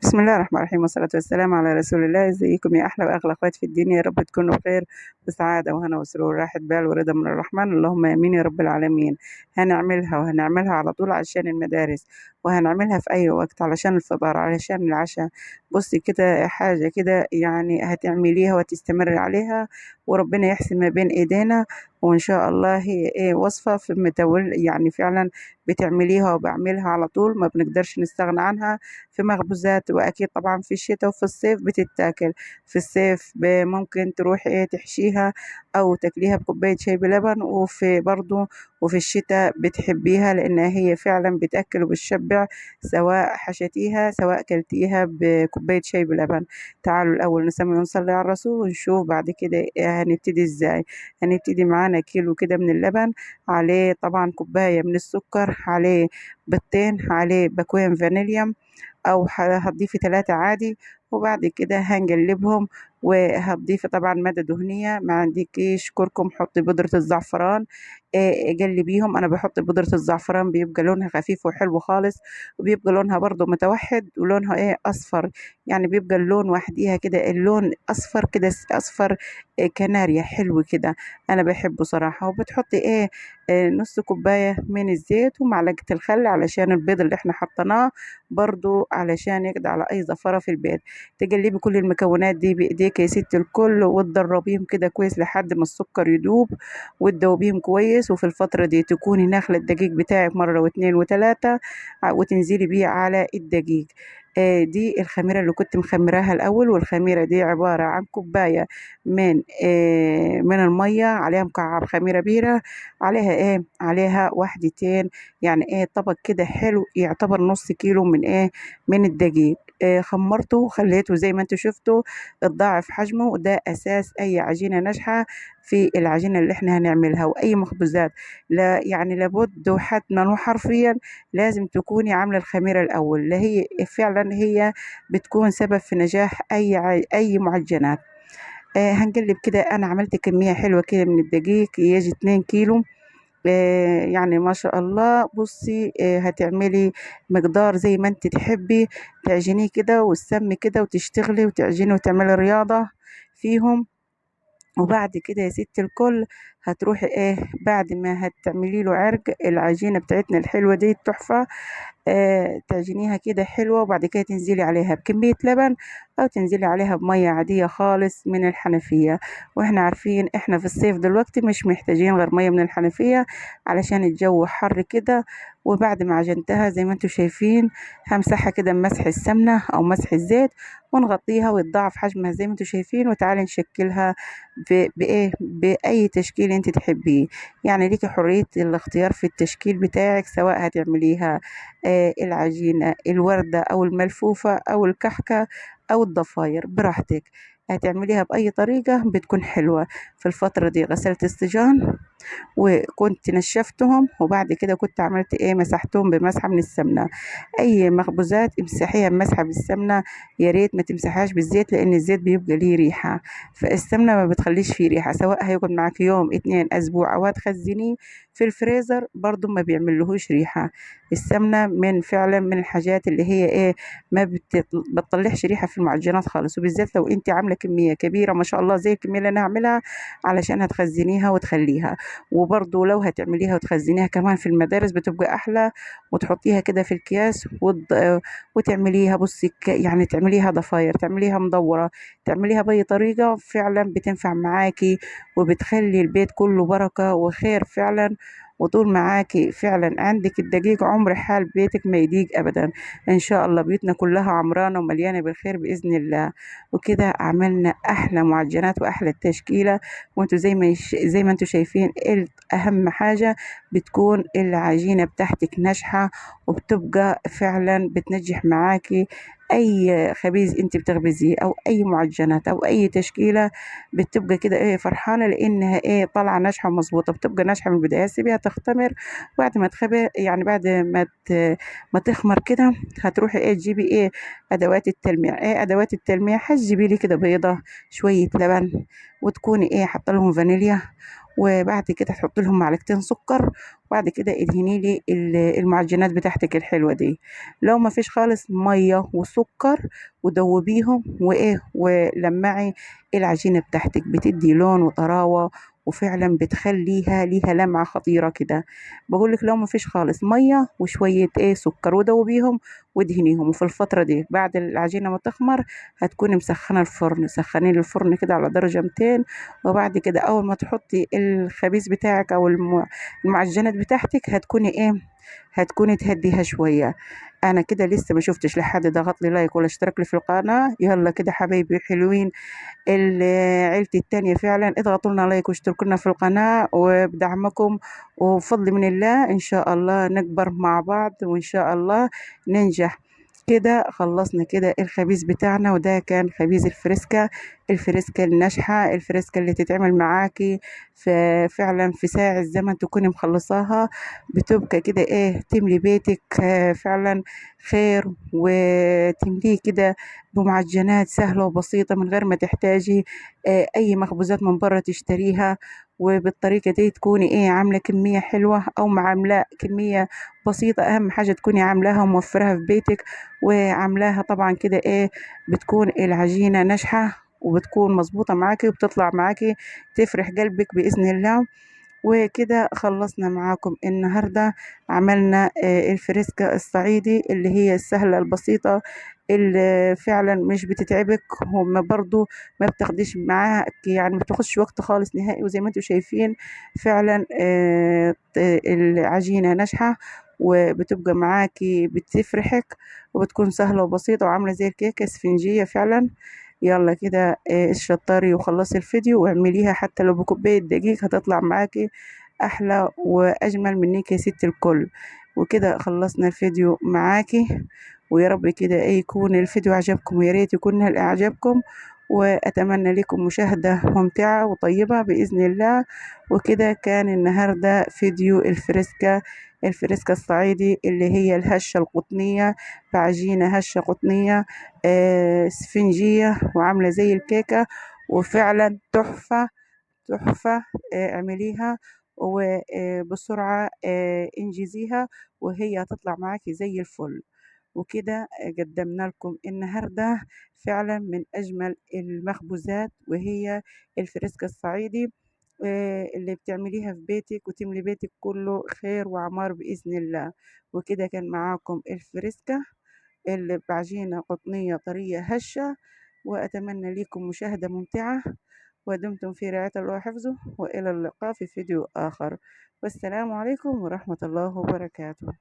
بسم الله الرحمن الرحيم، والصلاة والسلام على رسول الله. ازيكم يا أحلى وأغلى أخوات في الدنيا؟ يا رب تكونوا بخير وسعادة وهنا وسرور، راحة بال ورضا من الرحمن، اللهم آمين يا رب العالمين. هنعملها وهنعملها على طول عشان المدارس، وهنعملها في أي وقت علشان الفطار، علشان العشاء. بصي كده حاجة كده يعني هتعمليها وتستمر عليها، وربنا يحسن ما بين إيدينا، وإن شاء الله هي إيه وصفة في متول يعني فعلا بتعمليها وبعملها على طول، ما بنقدرش نستغنى عنها في مخبوزات. وأكيد طبعا في الشتاء وفي الصيف بتتاكل. في الصيف ممكن تروحي إيه تحشيها أو تاكليها بكوباية شاي بلبن، وفي برضو وفي الشتاء بتحبيها لأنها هي فعلا بتأكل وبتشبع، سواء حشتيها سواء كلتيها بكوباية شاي بلبن. تعالوا الأول نسمي ونصلي على الرسول ونشوف بعد كده هنبتدي إزاي. هنبتدي معانا كيلو كده من اللبن، عليه طبعا كوباية من السكر، عليه بيضتين، عليه باكوين فانيليا أو هتضيفي 3 عادي. وبعد كده هنقلبهم، وهتضيفي طبعا مادة دهنية، ما عندكيش كركم حطي بودرة الزعفران، قلبيهم. أنا بحط بودرة الزعفران بيبقى لونها خفيف وحلو خالص، وبيبقى لونها برضو متوحد، ولونها أصفر، يعني بيبقى اللون وحديها كده، اللون أصفر كده، أصفر، كناريا حلو كده، أنا بحبه صراحة. وبتحطي نص كوباية من الزيت ومعلقة الخل علشان البيض اللي احنا حطيناه برضو علشان يقضي على أي زفرة في البيض. تقلبي كل المكونات دي بإيديك يا ست الكل، وتدربيهم كده كويس لحد ما السكر يدوب، وتدوبيهم كويس. وفي الفترة دي تكوني ناخلة الدقيق بتاعك مرة واتنين وتلاتة، وتنزلي بيه على الدقيق. دي الخميرة اللي كنت مخمراها الأول، والخميرة دي عبارة عن كوباية من المية، عليها مكعب خميرة بيرة، عليها إيه؟ عليها وحدتين، يعني إيه طبق كده حلو يعتبر نص كيلو من إيه؟ من الدقيق. خمرته وخليته زي ما انتوا شفتوا اتضاعف حجمه، وده أساس أي عجينة ناجحة في العجينة اللي احنا هنعملها وأي مخبوزات. لا يعني لابد وحتما وحرفيا لازم تكوني عاملة الخميرة الأول، لا هي فعلا هي بتكون سبب في نجاح أي معجنات. هنقلب كده. أنا عملت كمية حلوة كده من الدقيق يجي 2 كيلو، يعني ما شاء الله. هتعملي مقدار زي ما انت تحبي، تعجنيه كده وتسمي كده وتشتغلي وتعجني وتعملي رياضة فيهم. وبعد كده يا ست الكل هتروحي ايه بعد ما هتعملي له عرق العجينة بتاعتنا الحلوة دي التحفة، تعجنيها كده حلوة، وبعد كده تنزلي عليها بكمية لبن أو تنزلي عليها بمية عادية خالص من الحنفية. واحنا عارفين احنا في الصيف دلوقتي مش محتاجين غير مية من الحنفية علشان الجو حر كده. وبعد ما عجنتها زي ما انتم شايفين همسحها كده بمسح السمنة أو مسح الزيت ونغطيها ويتضاعف حجمها زي ما انتم شايفين. وتعالي نشكلها بإيه؟ بأي تشكيل انت تحبيه، يعني ليكي حرية الاختيار في التشكيل بتاعك، سواء هتعمليها، العجينة الوردة أو الملفوفة أو الكحكة أو الضفاير، براحتك هتعمليها بأي طريقة بتكون حلوة. في الفترة دي غسلت السجان وكنت نشفتهم، وبعد كده كنت عملت ايه؟ مسحتهم بمسحة من السمنة. اي مخبوزات امسحيها بمسحة بالسمنة، يا ريت ما تمسحهاش بالزيت لان الزيت بيبقى ليه ريحة، فالسمنة ما بتخليش فيه ريحة، سواء هيقعد معاك يوم 2 اسبوع او هتخزنيه في الفريزر برضو ما بيعملهوش ريحة. السمنة من فعلا من الحاجات اللي هي ايه ما بتطلعش ريحة في المعجنات خالص، وبالذات لو انت عاملة كمية كبيرة ما شاء الله زي الكمية اللي انا هعملها علشان هتخزنيها وتخليها. وبرضو لو هتعمليها وتخزنيها كمان في المدارس بتبقى أحلى، وتحطيها كده في الأكياس وتعمليها بصي يعني تعمليها ضفاير، تعمليها مدورة، تعمليها بأي طريقة فعلا بتنفع معاكي وبتخلي البيت كله بركة وخير فعلا. وطول معاكي فعلا عندك الدقيق عمر حال بيتك ما يضيق أبدا إن شاء الله، بيوتنا كلها عمرانة ومليانة بالخير بإذن الله. وكده عملنا أحلى معجنات وأحلى التشكيلة، وانتوا زي ما انتوا شايفين أهم حاجة بتكون العجينة بتاعتك ناجحة، وبتبقى فعلا بتنجح معاكي أي خبيز انت بتخبزيه أو أي معجنات أو أي تشكيلة، بتبقى كده فرحانة لأنها طالعة ناجحة ومظبوطة، بتبقى ناجحة من البداية. سيبيها تختمر، بعد ما تخبر يعني بعد ما ما تخمر كده هتروحي تجيبي أدوات التلميع. أدوات التلميع؟ هتجيبي لي كده بيضة، شوية لبن، وتكوني حاطة لهم فانيليا، وبعد كده تحط لهم معلقتين سكر، وبعد كده ادهني لي المعجنات بتاعتك الحلوة دي. لو ما فيش خالص، مية وسكر ودوبيهم وايه، ولمعي العجينة بتاعتك، بتدي لون وطراوه، وفعلا بتخليها ليها لمعة خطيرة كده. بقولك لو ما فيش خالص، مية وشوية ايه سكر ودوبيهم وادهنيهم. وفي الفترة دي بعد العجينة ما تخمر هتكوني مسخنه الفرن، سخني الفرن كده على درجه 200، وبعد كده اول ما تحطي الخبيز بتاعك او المعجنات بتاعتك هتكوني ايه، هتكوني تهديها شوية. انا كده لسه ما شفتش لحد ضغط لي لايك ولا اشترك لي في القناة. يلا كده حبايبي حلوين عيلتي التانية، فعلا اضغطوا لنا لايك واشتركوا لنا في القناة، وبدعمكم وفضل من الله ان شاء الله نكبر مع بعض وان شاء الله ننجح. كده خلصنا كده الخبيز بتاعنا، وده كان خبيز الفريسكا، الفريسكا الناجحة، الفريسكا اللي تتعمل معاكي فعلا في ساعة الزمن تكوني مخلصاها، بتبقى كده ايه تملي بيتك فعلا خير، وتمليه كده بمعجنات سهلة وبسيطة من غير ما تحتاجي اي مخبوزات من بره تشتريها. وبالطريقة دي تكوني ايه عاملة كمية حلوة او عاملة كمية بسيطة، اهم حاجة تكوني عاملاها وموفرها في بيتك وعاملاها طبعا كده ايه، بتكون العجينة ناجحة وبتكون مظبوطة معاكي وبتطلع معاكي تفرح قلبك بإذن الله. وكده خلصنا معاكم النهاردة، عملنا الفريسكا الصعيدي اللي هي السهلة البسيطة اللي فعلا مش بتتعبك، وما برضو ما بتاخديش معاها يعني ما بتاخدش وقت خالص نهائي. وزي ما انتم شايفين فعلا العجينة ناجحة وبتبقى معاكي بتفرحك، وبتكون سهلة وبسيطة وعاملة زي الكيكة اسفنجية فعلا. يلا كده اتشطري وخلصي الفيديو واعمليها حتى لو بكوباية دقيق، هتطلع معاكي احلى واجمل منك يا ست الكل. وكده خلصنا الفيديو معاكي، ويا رب كده يكون الفيديو عجبكم، ويا ريت يكون اعجبكم، واتمنى لكم مشاهدة ممتعة وطيبة بإذن الله. وكده كان النهاردة فيديو الفريسكا، الفريسكا الصعيدي اللي هي الهشة القطنية بعجينة هشة قطنية اسفنجية وعاملة زي الكيكة، وفعلا تحفة تحفة. اعمليها وبسرعة، انجزيها وهي هتطلع معاكي زي الفل. وكده قدمنا لكم النهاردة فعلا من أجمل المخبوزات، وهي الفريسكا الصعيدي اللي بتعمليها في بيتك وتملي بيتك كله خير وعمار بإذن الله. وكده كان معاكم الفريسكا اللي بعجينة قطنية طرية هشة، وأتمنى لكم مشاهدة ممتعة، ودمتم في رعاية الله وحفظه، وإلى اللقاء في فيديو آخر، والسلام عليكم ورحمة الله وبركاته.